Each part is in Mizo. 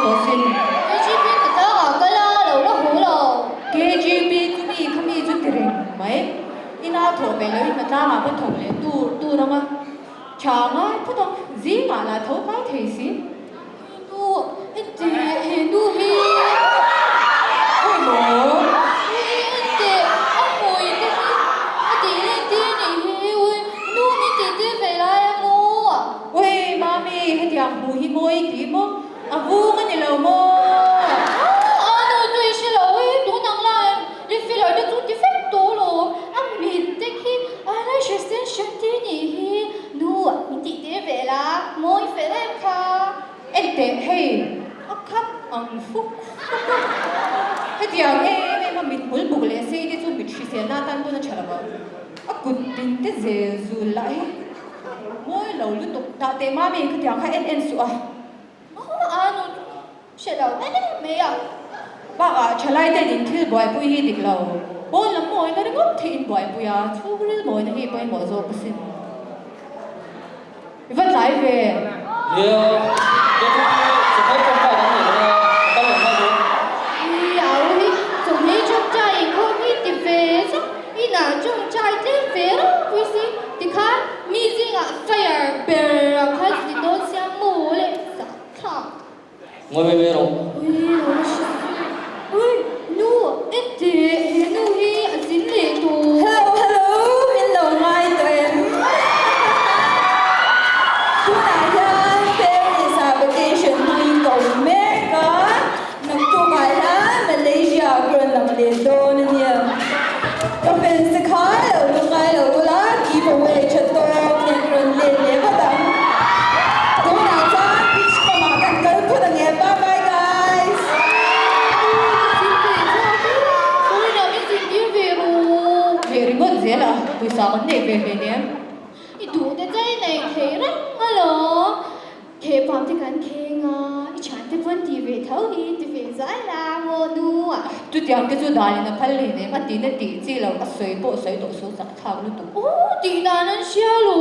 tawh sin. KGB hnatlangah a kal a, lo la haw lo. KGB chu mi kha mi chu ti reng mai. Ina thawh ve loin hnatlangah pawh thawk leh tur tur ang a. Tha ngai phawt ang, zingah lah tho tlai thei si. Nu, ente he nu hi. Khawi maw? Ui ente, a hmui te hi a tih let tir nih hi, ui nu min tih tir ve lai a maw? Ui mami, hetiang hmuh hi mawi i ti maw? A vung a ni lo maw? A nu chu i hre lo e, tun ang lai lip filler te chu ti vek tawh alawm, a mit te khi eyelashes te an hran tir nih hi, nu min tih tir ve la, mawi fel em kha. Enteh hei, a khat ang fuk fuk a, hetiang em em a mit hmul buk leh sei te chu mit hriselna atan pawn a tha lo ang, a kut tin te zel zul lah hi mawi lo lutuk, tah teh mami khatiang kha en en suh a. A nu hre lo em mai a. Bakah thalai ten in thil buaipui hi dik lo. Pawn lam mawina ringawt theih in buaipui a, chhungril mawina hi pawimawh zawk asin. I va tlai ve. Nia, Catherine hi chawhmeh tawngtai kan nei lo a, ka kal lo nghal dawn. I au hi chawhmeh tawngtai inkhawm hi ti ve zauh, inah tawngtai tlem ve ropui si tikhan mi zingah fire ber ang khan ti dawn sia maw le zah thlak. Ngawi mai mai rawh. Ui lo la hre si. Ui nu ente he nu hi a zin leh tawh. Hello hello min lo ngai tawh em? Tunah hian Paris ah vacation hmangin ka awm mek a, naktukah hian Malaysia ka rawn lang leh dawn a nia. Ka fans te kha lo lungngai lo ula give away tha tawk nen ka rawn let leh vat ang. Tunah chuan beach pump ah kan kal phut ang e, bye bye guys. Ka zin ve chhuak e, Foreign ah min zin tir ve rawh. Ve ringawt zel a, pawisa kan neih ve hleinem. I duh te chai nei thei reng alawm. Khehpam te kan kheng a, i thian te pawn ti ve tho hi ti ve zai la maw nu a. Chutiang te chu dan in a phal hle nem a tin a tih chi lo, a sawi pawh sawi tawh suh chak thlak lutuk. Aw tih dan an hria lo,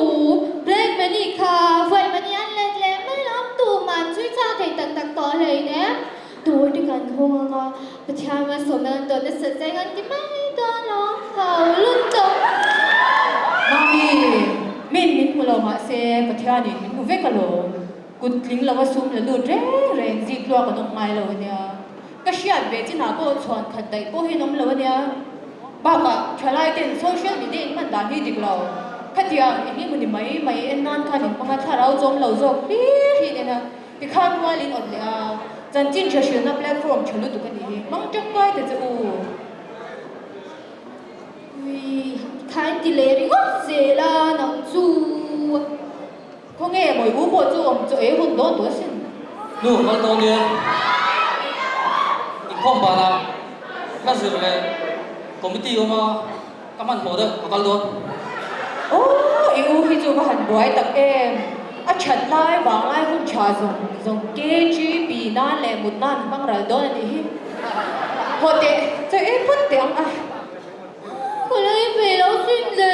black money kha white money an let leh mai lo, tuman chui chak thei tak tak tawh hlei nem. Dawr te kan hawng ang a, Pathian malsawmna kan dawn nasa cheng an ti mai dawn lo, hau lutuk. Mami, min min hmu lo mahse Pathianin min hmu vek alawm. Kut tling lova sum la lut reng reng zik tluak an awm ngai lo ania. Ka hriat ve chinah pawh chhuan khat daih pawh hi an awm lo ania. Bakah thalai ten social media in hman dan hi dik lo. Khatiang eng emaw ni mai mai en nan khan in hmang a, thlarau chawm lo zawk hlir hi in en a. Tikhan rual in awt leh a, chanchin tha hrilhna platform tha lutuk a nih hi. Hmang tangkai ta che u. Ui, tikhan ti leh ringawt zel a nang chu. Khawnge mawi u pawh chu awm chaw ei hun dawn tawh asin. Nu kal dawn nia, inkhawm banah hla zir leh committee awm a ka hmanhmawh deuh ka kal dawn. Aw i u hi chu va han buai tak em, a that lai vang lai hun tha zawng zawng KGP nan leh mut nan hmang ral dawn a nih hi. Haw teh, chaw ei phawt teh ang a. Ka lei ve lo sin le.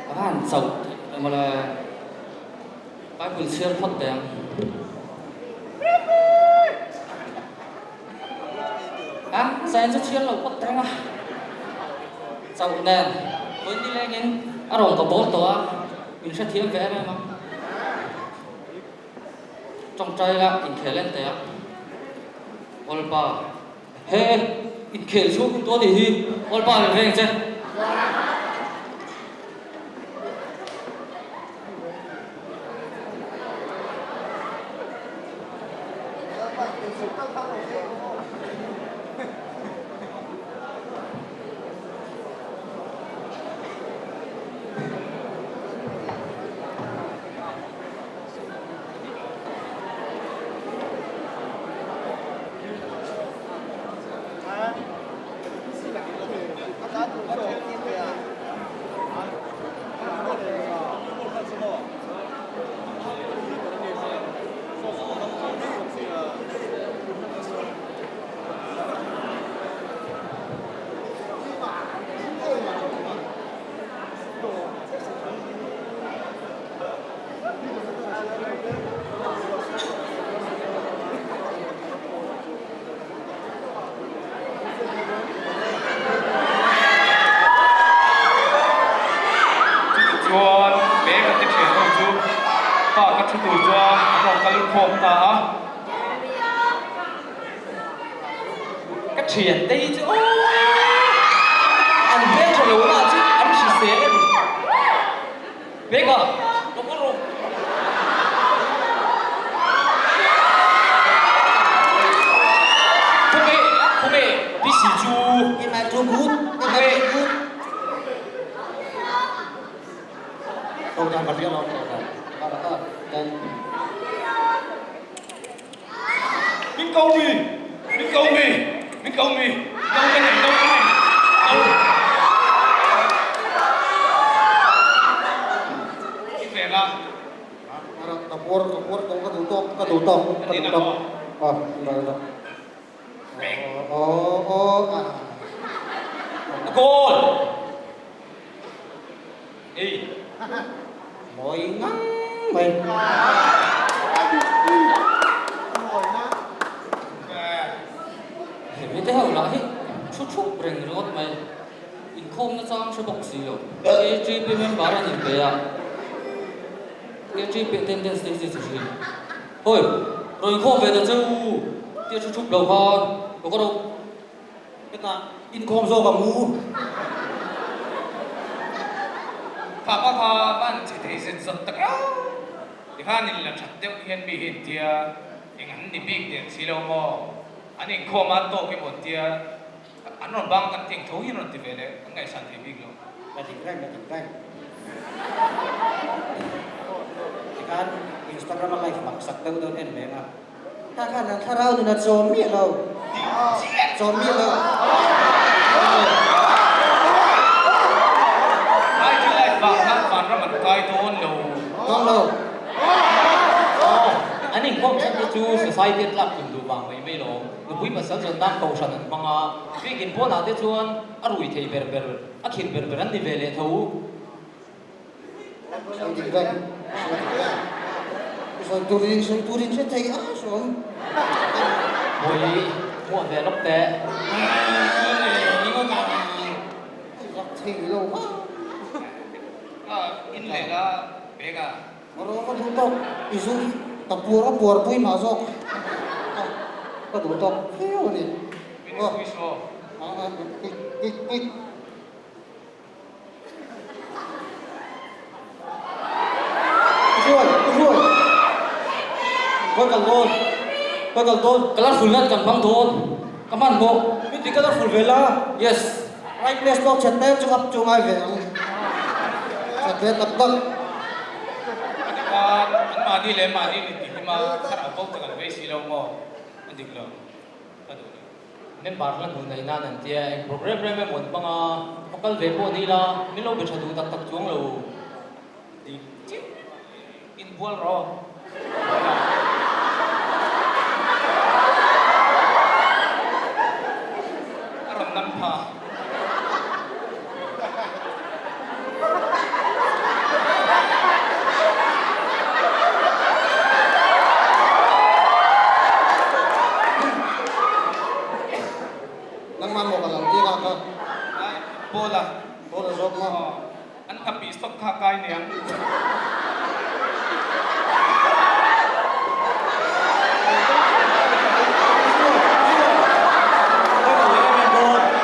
A va han chauh theih em mawle, Bible chhiar phawt teh ang. A, zain chu chhiar lo phawt teh ang a, chauh nen vawiin nilengin a rawn ka bawl tawh a, min hrethiam ve em em ang. Tawngtai la inkhel en teh a, Awlpa, he inkhel chhung hun tawh a nih hi, Awlpa min veng che. Hre tur chuan an rawn kal khawm ta a. Ka thian te hi chu aw an hmel tha lo lah chu an hrisel a ni. Peka, lo kal rawh. Khume, khume, bisi chu. Am I too good? Am I too good? Min ko mi, min ko mi, min ko mi, no ka nei, no ka nei, no. I vel a. Ka puar, ka puar tawh, ka duh tawk, ka duh tawk, ka duh tawk. Aw, aw, aw, aw. Goal! Ei. Mawi ngang mai. He mite ho lah hi thu thup reng ringawt mai. Inkhawmna chang hre bawk si lo. KTP member an inpe a. KTP attendance te hi chu chi hrin. Hawi, rawn inkhawm ve ta che u tia thu thup lo khan ka kawr awm. Hetah inkhawm zawk ang u. Thapa kha van che thei zet zawt tak rau. Tikhan in la that deuh hian mi hi intia eng an ni bik der si lo maw? An inkhawm a tawk emaw tia an rawn bang kan tih ang tho hi an rawn ti ve leh kan ngaihsan thei bik lo. Ka dik reng, ka dik reng. Tikhan Instagram a live mak sak deuh deuh en ve ang a. Kha khan an thlarau nun a chawm miah lo. Chawm miah lo. IG live vang khan vanram an kai dawn lo. Dawn lo. Aw, an inkhawm chhan te chu society a tlak tum duh vang mai mai lo. Nupui pasal zawn nan kohhran an hmang a, biakin pawnah te chuan a rui thei ber ber, a khirh ber ber an ni ve leh tho. Sawi dik reng, sawi dik reng. Sawi turin, sawi turin hre thei a sawm. Bawi hmuah ve lawk teh. Rak thei lo a. A in leh la bag a. Rawh ka duh tawk, i zu hi ka puar a puar pui mah zawk. Ka duh tawk viau a ni. Min pui saw. Quick, quick, quick. Ruai, ruai. Khawi kal dawn? Khawi kal dawn? Colourful nan kan hmang dawn. Ka hman bawk. Mi ti colourful ve la. Yes. Right place pawh chet mek chu up chu ngai ve ang. Chet ve tak tak. A dik a, an mahni leh mahni ni ti hlim a, thlarau bo tak an vei si lo maw? A dik lo. Ka duh lo. Member hla hnu neih nan an tia, eng program rem emaw an hmang a, va kal ve pawh ni ila, min lo be tha duh tak tak chuang lo. Dik chiah inbual rawh. A rawn nam pha. Nangmah maw ka lo tir a ka. Ai, Paula. Paula zawk maw? Aw, an nghapih stock kha kai niang.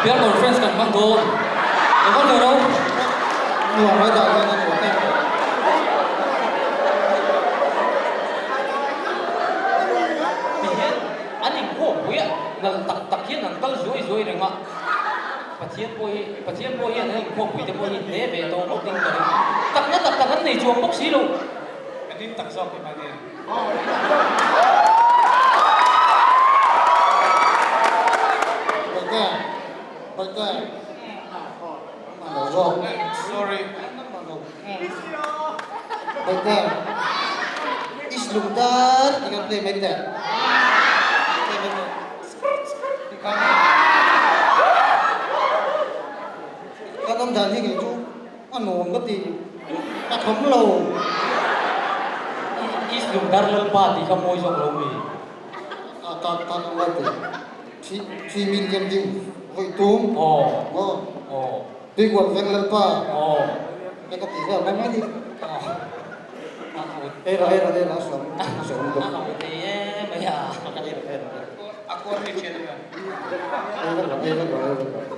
Bial conference kan hmang dawn. Lo kal ve ro. Nuam mai dah hian a nuam em. Ti hian an inkhawmpui a, nal tak tak hian an kal zuai zuai reng a. Pathian pawh hi, Pathian pawh hian an inkhawmpui te pawh hi hle ve tawh ngawt in ka ring. Takna tak tak an nei chuang bawk si lo. Ka ding tak zawk em a nia. Bawihte, Bawihte, nangmah lo zawk. Sorry. Nangmah lo. Bawihte, Islungdar tih kan play mai teh. Play mai teh. Kan awm dan hi kei chu a nuam ka ti, ka tham lo. East Lungdar Lalpa tih kha mawi zawk lo mi? A ka ka ka ngai teh. Thi thi min liam ding vawi tum. Aw. Maw. Aw. Tuikual veng Lalpa. Aw. Ka ka ti vel mai mai ni. Aw. Ei rawh, ei rawh, ei rawh, a sawm, a sawm lutuk. A ho thei e mai a. Ei rawh, ei rawh, ei rawh. A kawr hi ṭhian a. Ei vek rawh, ei vek rawh, ei vek rawh.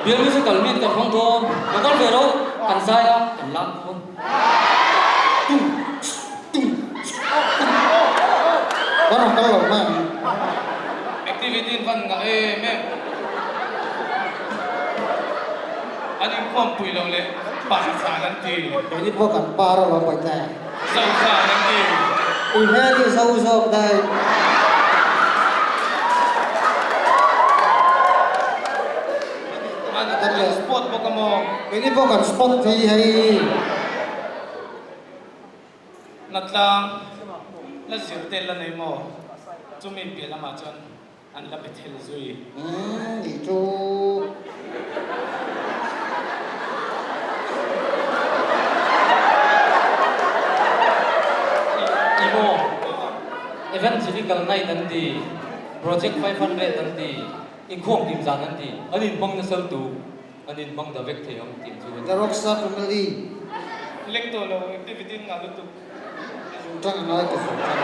Bial musical meet kan hmang dawn, lo kal ve lo, kan zai a, kan lam dawn. Tung tung tung. Kan rawn kal lo mai ang. Activity in van ngah em em. An inkhawm pui lo leh par zan an ti. Keini pawh kan par alawm Bawihte. Zo zan an ti. Ui hmel hi zo zawk daih. An an spot bawk a maw? Keini pawh kan spot thei hei. Natlang la zir tel la nei maw? Chumi piah lamah chuan An la pe thel zui. Umm nih chu. Ih maw? Evangelical Night an ti, Project 500 an ti, Inkhawm kim zan an ti, an inhmang nasa lutuk, an inhmang da vek thei ang tih chu a ni. The Rockstar Family. Leng tawh lo, activity in ngah lutuk. Zung tang a ngai ka zung tang.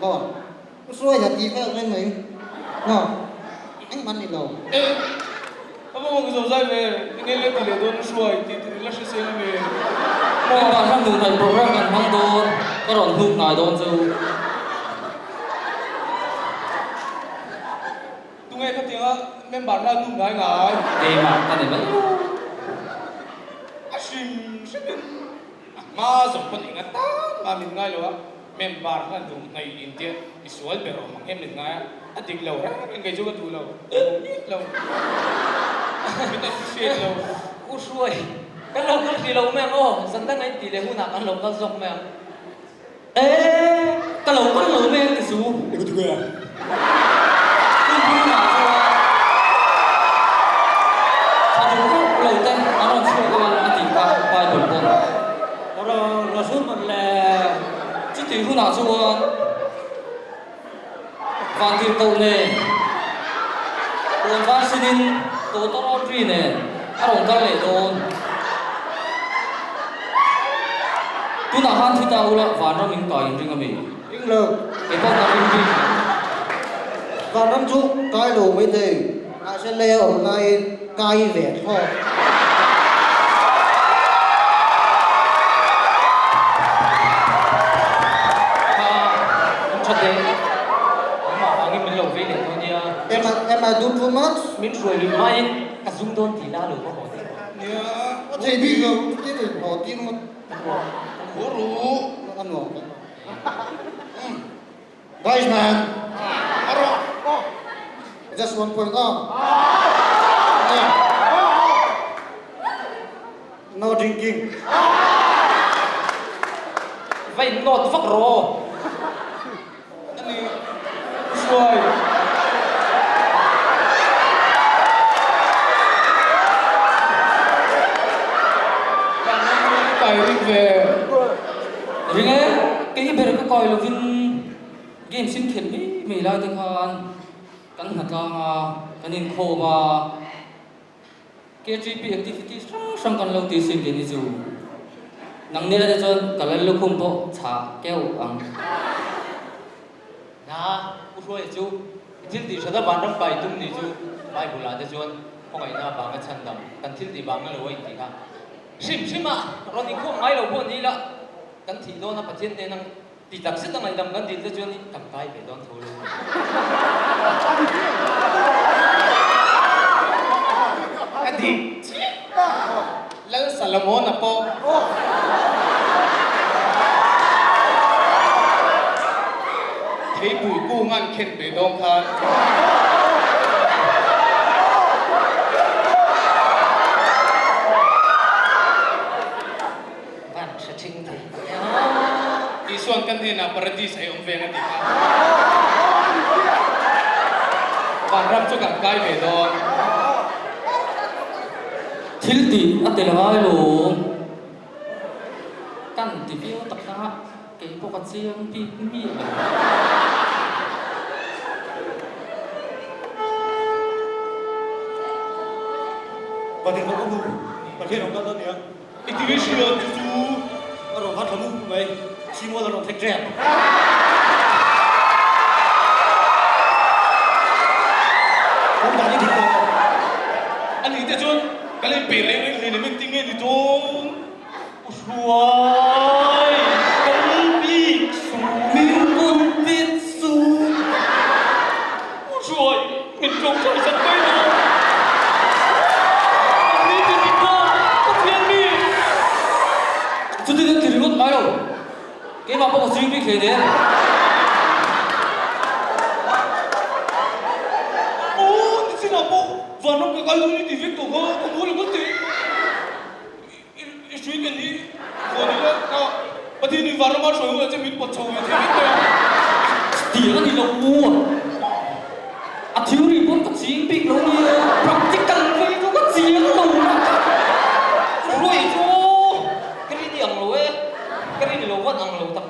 Maw? U Suai ha tih vel reng mai maw? Engmah ni lo. E, a va mawng zo zai ve, enge le ti leh dawn U Suai tih tur ila hre seng a mi? Maw ah hran duh hnaih program kan hmang dawn, ka rawn hnuk hnai dawn chu. Tunge khatianga member la nu ngai ngai? Keimah ka ni mai lo. A hrim hrimin A hma zawng pawn enga tan mah min ngai lo a, member hlan duh hnaih in tia misual ber awm ang hian min ngai a, a dik lo reng reng kei chu ka duh lo, ka duh miah lo, min appreciate lo. U Hruai, kan lo kal hrih lo mai ang aw, zan dang a intih leh hunah kan lo kal zawk mai ang. Eee, ka lo kal lo mai ang ti su. Eng ti nge? Hun hunah chuan tha duh hauh lo te an rawn chhuak a a tih kha Bible pawn. Rasul man le. Chutih hunah chuan Vantirhkoh nen Puan var sinin Tawtawrawtri nen a rawn kal leh dawn. Tunah khan thi ta ula vanram in kai in ring a mi? Ring lo. Kei pawh ka ring bik lo. Vanram chu kai lo mai thei, mahse lei a awm laiin kai ve thlawk. Kha an tha teh, nangmah vangin min lo vei leh dawn nia. Am I, am I do too much? Min hruai luih hmain ka zum dawn tih la lo ka haw tir rawh. Nia, a thei bik lo, chutia ka inhaw tir ngawt. Haw ru. A nuam ka. Guys man. A rawh. Just one point aw. No drinking. Va in nawt vak rawh. Ani Hruai. Kai ring ve. Ring e, kei ber ka kai lovin games in khelh mai mai lai te khan kan hnatlang a, kan inkhawm a. KTP activities hrang hrang kan lo ti sin keini chu. Nang nila te chuan ka lal lukhum pawh chhah keuh ang. Na, U Hruaia chu i thil tih hrat a vanram kai tum ni chu Bible ah te chuan khawngaihna avanga chhandam kan thil tih vang na lo a intih kha. Hrim hrim a, rawn inkhawm ngai lo pawh ni ila kan thih dawn a Pathian hnena Ti tak zet a ngaihdam kan dil te chuan i kan kai ve dawn tho lo. A dik chiah. Lal Salomona pawh. Theipui kung an khen ve dawn khan. Van hre thing thei. Isuan kan hnenah paradis ei awm veng a ti kha. Vanram chu kan kai ve dawn. Thil tih a tel ngai lo. Kan ti viau tak tak a, kei pawh ka chiang bik miah lo. Pathian ka hmu, Pathian rawn kal dawn nia. I ti nge hria chu chu a rawn var thla mup mai, Simual a rawn thlek ṭep. Kan dan i dik tawh lo. Ani te chuan ka lei pe reng reng hlei nem engtin nge ni dawn? U Hruai, kal bik suh. Min pun pit suh. U Hruai, min tlawmhruai zat mai lo. An ni ti dik a, Pathian mi. Chuti kan ti ringawt ngai lo. Keimah pawh ka ching bik hlei nen. Aw, nichinah pawh vanram ka kal dawn i ti vek tawh kha, ka mu lo ka ti. I hrui kan hi khawn ila ka Pathian in vanrama hruai hunah chuan min pawt chho ve thei vek mai a. Chutiang a ni lo u. A theory pawn ka ching bik lo nia, practical phei chu ka chiang lo na. Hruai chu ka rin i ang lo e, ka rin lo vat ang lo tak.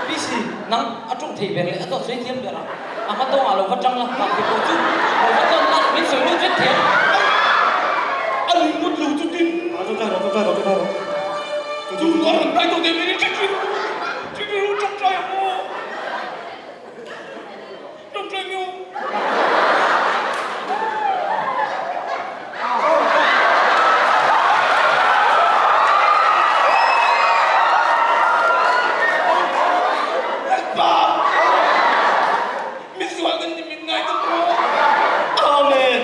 PC, nang a ṭawng thei ber leh a dawt sawi thiam ber a, a hma tawngah lo va ṭang la, vang ti pawh chu lo va tawn la, min sawi lut vek thei ang. A ni ngawt lo chu tin. Chu a rawn tai tawh teh mai ni, ṭhi ṭhi ṭhi ṭhi ru ṭawngṭai ang aw. Ṭawngṭai nge aw. Lalpa, misual kan ni min ngai tak rawh. Amen.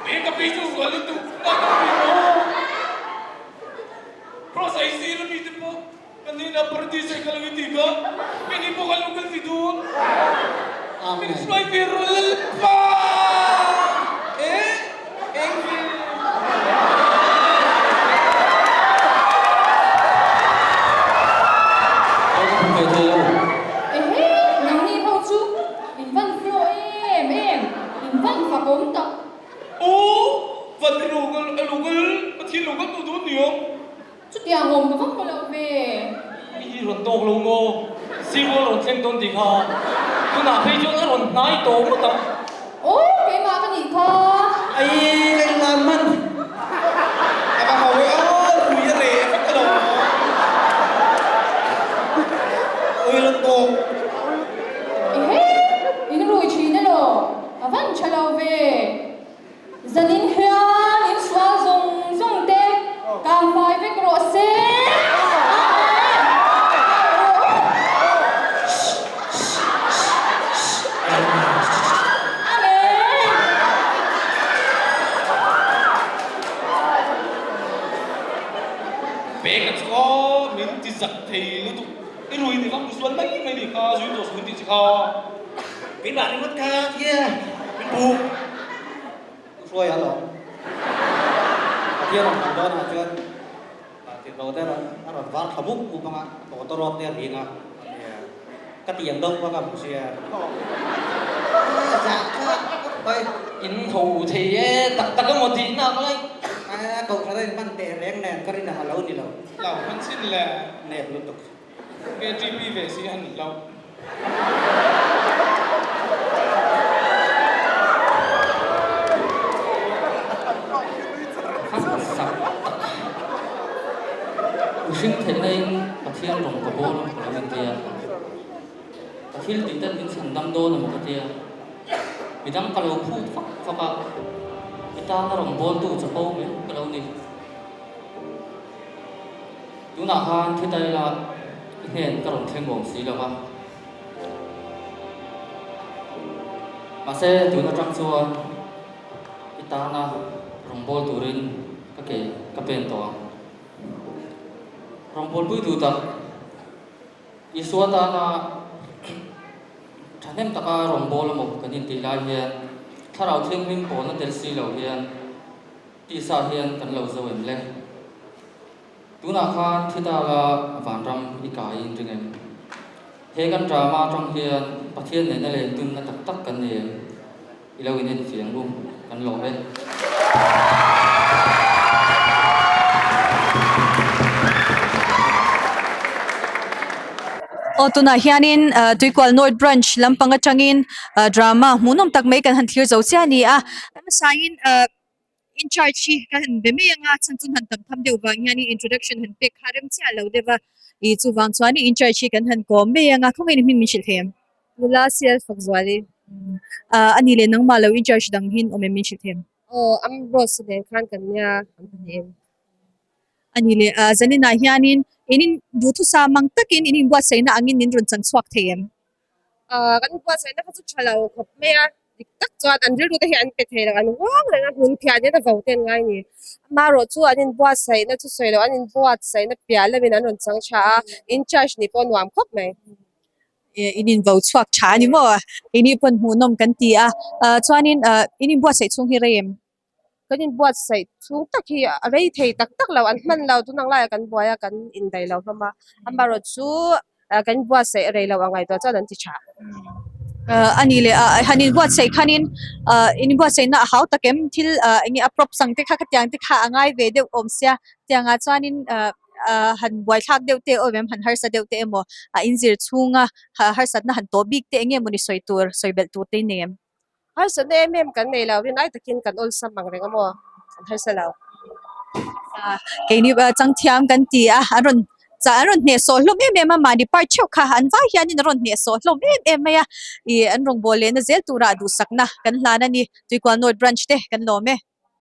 He ka pi chu sual lutuk ngai tak rawh aw. Cross ai zir ami te pawh Ka nihna paradise ah ka lo inti kha, kei pawh kan lo kal ve dawn. Min hruai ve rawh Lalpa! Eh, eng ve? Ka hmu ve thei lo. Ehe, nangni ho chu in van flow em em, in van fakawm tak. Aw, van lo kal, a lo kal, Pathian lo kal tawh dawn niang. Chutiang awm ka va hmu lo ve. I rawn tawk lo maw? Sirual rawn thleng dawn tih kha tunah phei chuan a rawn hnai tawh ngawt ang. Aw, keimah ka nih kha. Ai, ka inlan hman. A va hau e aw, rui a reh vek a lo. Ui rawn tawk. Ehe, in rui thin elaw? A van tha lo ve. Zanin hian in sual zawng zawng te kang fai vek rawh se. Amen. Amen. Peka chu aw min ti zak thei lutuk i rui ni kha sual mai mai ni kha zui tawh suh tih chi kha. Keimah ringawt kha tia min buk hruai a lawm. Pathian rawn kal dawnah chuan tirhlo te a rawn var thla mup mup anga tawtawrawt te a ring a, ka ti ang deuh kha ka hmu sia. Zah kha khawp mai. In ho thei e, tak tak emaw tih nak lai. A kohhran a inhman teh reng nen ka rin ang a lo ni lo. Lau hman chin le. Nep lutuk. KTP ve si han lo. Sak tak mihring theihna in Pathian rawng ka bawl a ka lo intia. Ka thil tih ten min chhan dam dawn emaw ka tia. Midang ka lo phut fak fak a, i tana rawng bawltu chapo mai ka lo ni. Tunah khan thi ta ila i hnen ka rawn thleng awm si lo va. Mahse tun atang chuan i tana rawngbâwl turin ka ke ka pen tawh ang. Rawngbâwlpui duh tak Isua tana thahnem taka rawngbâwl emaw kan intih lai hian Thlarau Thianghlim pawlna tel si lo hian Tisa hian kan lo zo em le? Tunah khan thi tala vanram i kai in ring em? He kan drama atang hian Pathian nena len tumna tak tak kan nei em? I lo in enfiah ang u, kan lawm e. Aw tunah hianin ah Tuikual North Branch lampang atangin ah drama hmuhnawm tak mai kan han thlir zo chiah a ni a. A hmasaiin ah in charge hi ka han be mai anga chhan chu han tam tham deuh vang hianin introduction han pek kha rem chiah lo deuh a ih chuvang chuanin in charge hi kan han kawm mai anga khawnge ni hming min hrilh thei ang? Nula sial fak zuali. Ah a ni leh nangmah lo in charge dang hin awm em min hrilh thei ang? Aw Ambrose nen khan kan nia kan pahnih em. A ni leh ah zaninah hianin in in duhthusam ang takin in inbuatsaihna angin in rawn chan chhuak thei em? Ah kan inbuatsaihna kha chu tha lo khawp mai a, dik tak chuan an rilru te hi an pe thei lo, an uang reng a, hmun phian hian a vo te an ngai a ni. Amaherawh chu an inbuatsaihna chu sawi loh an inbuatsaihna piah lamin an rawn chang tha a, in charge nih pawh a nuam khawp mai. In invo chhuak tha a ni maw? Keini pawn hmuhnawm kan ti a, ah chuanin ah in inbuatsaih chhung hi rei em? Kan inbuatsaih chhung tak hi a rei thei tak tak lo, an hman lo tun ang laiah kan buai a, kan indaih lo hlawm a, amaherawh chu kan inbuatsaih rei lo ang ngaihtuah chuan an ti tha. A ni leh a, han inbuatsaih khanin inbuatsaihna a hau tak em? Thil eng nge a props ang te kha khatiang te kha a ngai ve deuh awm sia, tiangah chuanin han buaithlak deuh te awm em? Han harsa deuh te emaw a inzir chhunga harsatna han tawh bik te eng nge mawni sawi tur, sawi belh tur te i nei em? Harsatna em em kan nei lo, rin ai takin kan awlsam ang reng a maw? Kan harsa lo. Keini changthiam kan ti a, an rawn chah an rawn hnehsawh hlawm em em a, mahni part theuh kha an vai hianin an rawn hnehsawh hlawm em em mai a, ih an rawngbâwl lehna zel turah duhsakna kan hlan a ni. Tuikual North Branch te kan lawm e.